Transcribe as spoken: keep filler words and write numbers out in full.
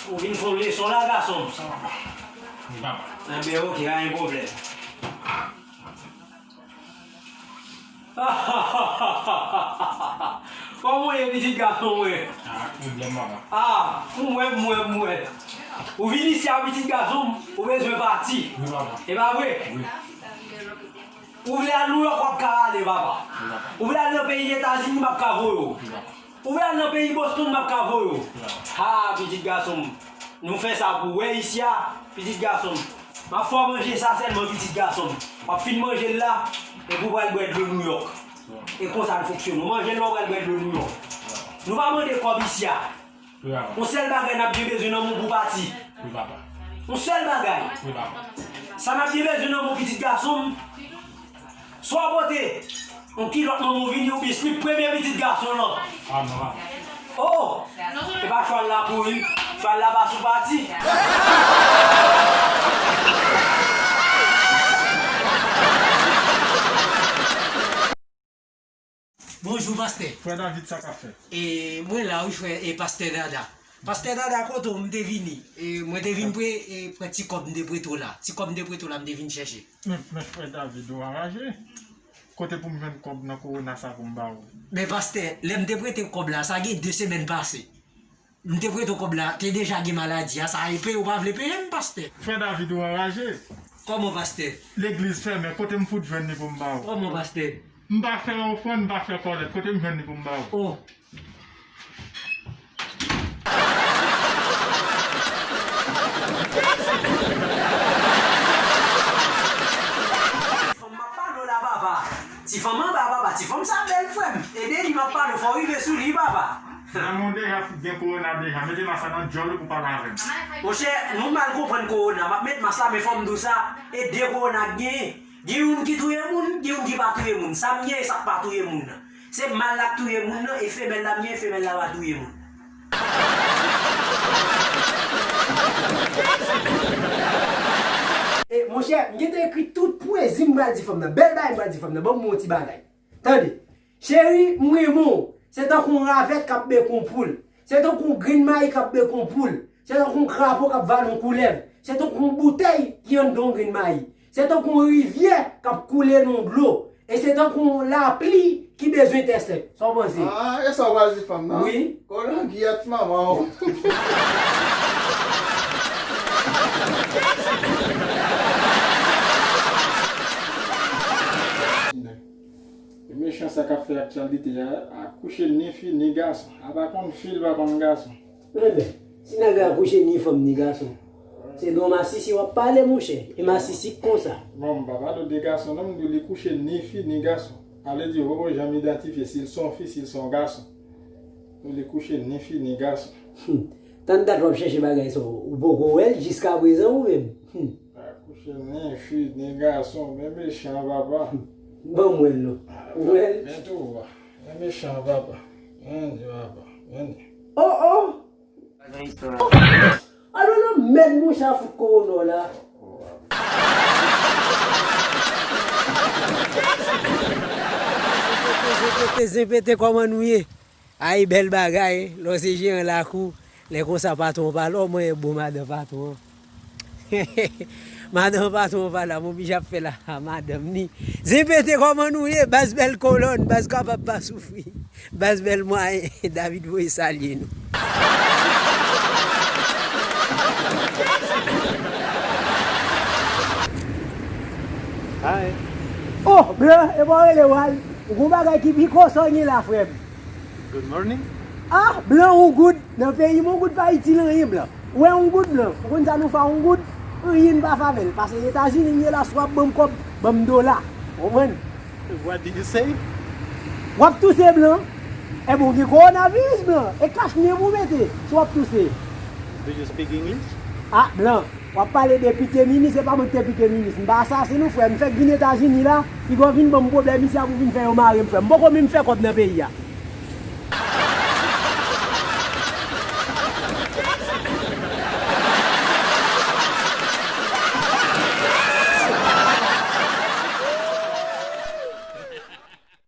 Ou vin fè yon leson la, gason m? Wi, papa. Enben, oke, pa gen pwoblèm. Kòman w ye, pitit gason mwen? Ah, pwoblèm, papa. Ah, m wè, m wè, m wè. Ou vin isi a, pitit gason m, ou bezwen pati. Wi, papa. E pa vre? Wi. Ou vle al Nouyòk, w ap ka ale, papa. Wi, papa. Ou vle al nan peyi Etazini, m ap ka voye w. Wi, papa. Ou vle al nan peyi Boston, m ap ka voye w. Wi, papa. Ha, pitit gason m. Nou fè sa pou w. Wè isi a, pitit gason m. M ap fè w manje sa sèlman, pitit gason m. W ap fin manje l la, epi w pral bwè dlo Nouyòk. Wi, papa. E konsa l fonksyone. Ou manje l la, w pral bwè dlo Nouyòk. Wi, papa. Nou pa mande kòb isi a. Wi, papa. Yon sèl bagay n ap byen bezwen nan men w pou pati. Wi, papa. Yon sèl bagay. Wi, papa. Sa n ap byen bezwen nan men w, pitit gason m, swa w pote yon kilòt manman w vini ou biskwit premye pitit gason w lan. Ah, non, papa. Oh! E pa chwal la kouri, chwal la pa sou pati. Bonjou, pastè. Frè David, sa k ap fèt? E, mwen la, wi, frè, e pastè Dada. Pastè Dada, kote w? M te vini. E, mwen te vin pre, e, pran ti kòb m te prete w la. Ti kòb m te prete w la, m te vin chèche. Men, men frè David, ou anraje. Kote pou m jwenn kòb nan kowona sa pou m ba ou? Men pastè, lè m te prete w kòb la, sa gen de semèn pase. M te prete w kòb la, te deja gen maladi a, sa e peye w pa vle peye m, pastè. Frè David, ou anraje. Kòman, pastè? Legliz fèmen, kote m fout jwenn li pou m ba ou? Kòman, pastè? M pa fè ofrann, m pa fè kòlèt, kote m jwenn li pou m ba ou? Oh. Fanm m ap pale w la, papa. Ti fanm anba, papa. Ti fanm sa bèl, frè m. E de li m ap pale w, fò w rive sou li, papa. Nan moun deja fout gen kowona deja. Mete mas la nan djòl ou pou pale avè m. Monchè, nou mal konprann kowona. M ap met mas la, men fò m di w sa. E de kowona k genyen. Gen youn ki touye moun, gen youn ki pa touye moun. Sa m ye, sa k pa touye moun nan. Se mal la k touye moun nan, e femèl la m ye, femèl la pa touye moun. E, monchè, m gentan ekri tout pwezi m pral di fanm nan. Bèl bagay m pral di fanm nan. Ban m yon ti bagay. Tande. Cheri, m renmen w. Se tankou yon ravèt k ap beke yon poul. Se tankou yon grenn mayi k ap beke yon poul. Se tankou yon krapo k ap vale yon koulèv. Se tankou yon boutèy ki anndan yon grenn mayi. Se tankou yon rivyè k ap koule nan yon dlo. E se tankou yon lapli ki bezwen tè sèk. Sa w panse? Ah, e sa w pral di fanm nan? Wi. Kolangiyèt manman w. E mechan sa k ap fè aktyalite a, akouche ni fi ni gason. A pa konn fi, l pa konn gason. Enben, si nèg la akouche ni fanm ni gason, se de yon masisi w ap pale, monchè. E masisi k konsa. Bon, m pa pale w de gason non, m di w li kouche ni fi ni gason. Ale di yo poko janm idantifye si l se yon fi, si l se yon gason. Li kouche ni fi ni gason. Hmm. Tann dat w ap chèche bagay sa, ou poko wè l jiskaprezan ou menm? Hmm. Akouche ni fi ni gason, men mechan papa. Ban m wè l non. Ou wè l? Men tou wa. Men mechan papa. Men di papa. Men di. Oh, oh! Alò nan mèd monchè a fout kowona w la. Zenpete, zenpete, zenpete, kòman nou ye? Ay, bèl bagay, lè w se jeran lakou, lè konsa patwon w pa la, o mwen bon madan patwon an. Madan patwon an pa la, m oblije ap fè la a madanm ni. Zenpete, kòman nou ye? Baz bèl kolòn, baz kapab pa soufri. Baz bèl mwayen, David voye salye nou. Hi. Oh, blan, e pa w rele w al? Ou gon bagay ki pi koson gen la, frè m. Good morning. Ah, blan, yon goud. Nan peyi m, yon goud pa itil anyen, blan. Ou wè yon goud, blan? Ou konn sa nou fè a yon goud? Anyen n pa fè avè l. Pase Etazini m ye la, si w ap ban m kòb, ban m dola. Ou konprann? What did you say? W ap touse, blan. Enben, w gen kowonaviris, blan. E kach nen pou w mete, si w ap touse. Do you speak English? Ah, blan. W ap pale de pike minis, se pa mwen ki te pike minis. M pa asasen non, frè. M fèk vin Etazini la, piga w vin ban m pwoblèm isi a pou vin fè yo mare m, frè. M poko menm fè kòb nan peyi a.